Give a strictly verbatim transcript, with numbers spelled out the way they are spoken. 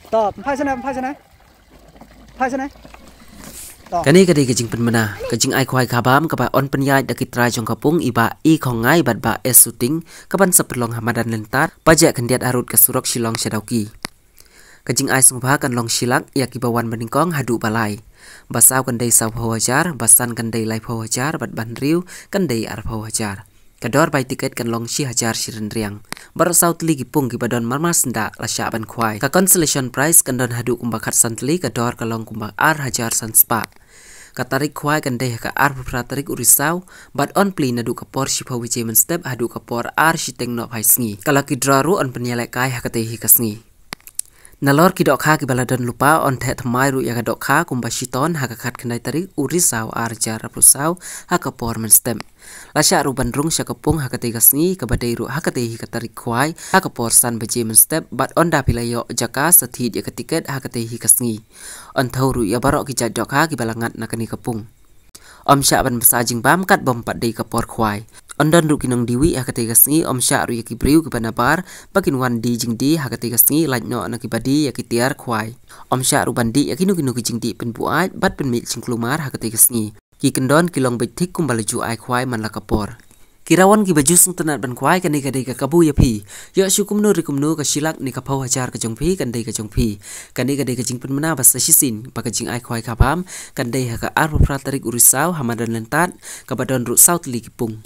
To, phai sene, phai sene. Phai sene. To. Kane ka dei ka jingpynmana, ka jingai khwai khabam kaba yn pynïaid da ki trai jong ka pung i Bah I Khongngai bad Bah S Suting, kaban sa pynlong ha madan Lyntat, ba jia khyndiat harud ka surok Shillong sha Dawki. Ka jingai sngewbha kan long shilak ïa kiba wan banyngkong haduh ba lai. Ba saw kan dei sawphew hajar, ba san kan dei laiphew hajar, bad ba hynriew kan dei arphew hajar. Ka dor bai tiket kan long shi hajar shi rynriang. Baroh saw tylli ki pung kiba don marmar syndah la shah ban khwai. Ka consolation prize kan don haduh kumba khatsan tylli, ka dor ka long kumba ar hajar san spah. Ka tarik khwai kan dei ha ka arphew phra tarik u Risaw, bad yn plie naduh ka por shiphew baje mynstep haduh ka por ar shiteng nohphai sngi. Ka lucky draw ruh yn pynïalehkai ha katei hi ka sngi. Nalor ki dohkha kiba la don lypa, yn theh thymmai ruh ïa ka dohkha kumba shiton ha ka khatkhyndai tarik u Risaw ar hajar arphew saw ha ka por mynstep. La shah ruh ban rung sha ka pung ha katei ka sngi, kaba dei ruh ha katei hi ka tarik khwai ha ka por san baje mynstep, bad ynda phi la ïoh jaka sa thied ïa ka tiket ha katei hi ka sngi. Yn thew ruh ïa baroh ki jait dohkha kiba la ngat na kane ka pung. Ym shah ban bsa jingbam katba ym pat dei ka por khwai. Yn don ruh ki nongdiwih ha katei ka sngi, ym shah ruh ïa ki briew kiba nabar ba kin wan die jingdie ha katei ka sngi, lait noh na kiba die ïa ki tiar khwai. Ym shah ruh ban dih ïa kino kino ki jingdih pynbuaid bad pynmih jingkulmar ha katei ka sngi. Ki kyndon ki long beit thik kumba la ju ai khwai man la ka por. Ki rawon kiba ju sngewtynnat ban khwai, kane ka dei ka kabu ïa phi. Ïoh shuh kumno re kumno, ka shilak ne ka phew hajar ka jong phi kan dei ka jong phi. Kane ka dei ka jingpynmana ba sa shisien ba ka jingai khwai khabam kan dei ha ka arphew phra tarik u Risaw ha madan Lyntat, kaba don ruh saw tylli ki pung.